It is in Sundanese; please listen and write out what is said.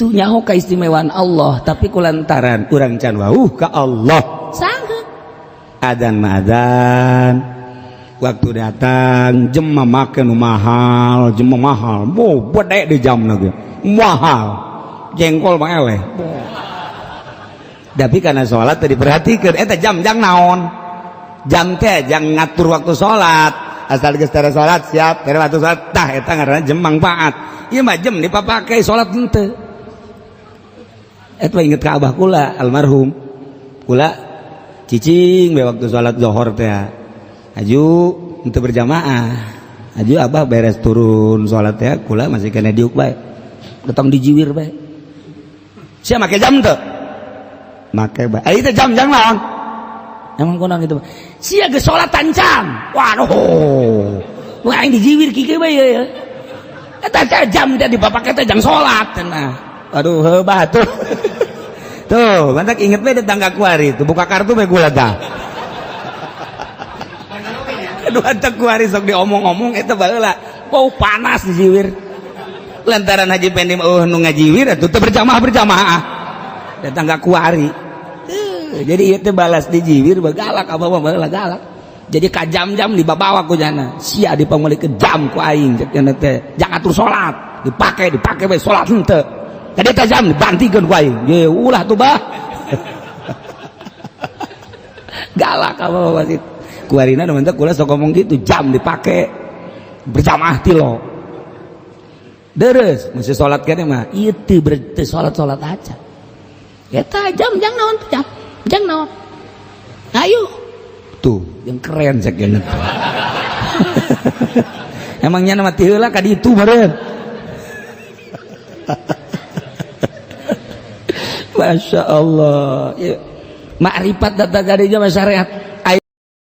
Nyaho keistimewaan Allah, tapi kulantaran urang can wauh ka Allah sangat adan mah adan, waktu datang jam mah make nu mahal, jam mah mahal, bo bedek di jam lagi mahal, jengkol mah eleh. Tapi karena sholat tadi diperhatikan, eta jam jang naon? Jam teh jang ngatur waktu sholat, asal geus tara sholat siap, tara waktu sholat, tah eta ngaranna jam manfaat. Ieu mah jam dipapakai, sholat henteu. Eta inget ka abah kula almarhum. Kula cicing be waktu sholat zuhur teh. Aju henteu berjamaah. Aju abah beres turun sholat teh, kula masih kena diuk bae. Datang dijiwir bae. Sia make jam teu? Make bae. Ari teh jam jang naon? Emang kunaon gitu? Sia geus salat tancam. Waduh. Wah, aing dijiwir kieu bae ya. Eta teh jam teh dipapake teh jang salat cenah. Aduh, hebat tuh. Tuh, mantak inget bae tetangga kuari tuh buka kartu bae gula dah. Aduh, antak kuari sok diomong-omong eta baheula. Bau panas dijiwir. Lantaran Haji Pendi oh nu ngajiwir atuh teu berjamaah berjamaah. Tetangga kuari. Jadi ieu teh balas dijiwir bagalak apa mah baheula galak. Jadi ka jam-jam dibabawa ku jana. Sia dipameulikeun jam ku aing cek cenah teh. Jangan atur salat, dipake dipake bae salat henteu. Tadi teh jam dibantikeun ku aing. Ye ulah tuh bah. Galak apa wasit. Kuarina nu mantep kula sok ngomong gitu, jam dipake berjamaah tilo. Deres, masih salat kene mah ieu teu berarti salat-salat aja. Eta jam jang naon tuh jam? Jang naon? Ayo. Tuh, yang keren cek geuneut. Emangnya nama ti heula ka ditu meureun. Masya Allah ya. Makrifat data gadinya mah syariat.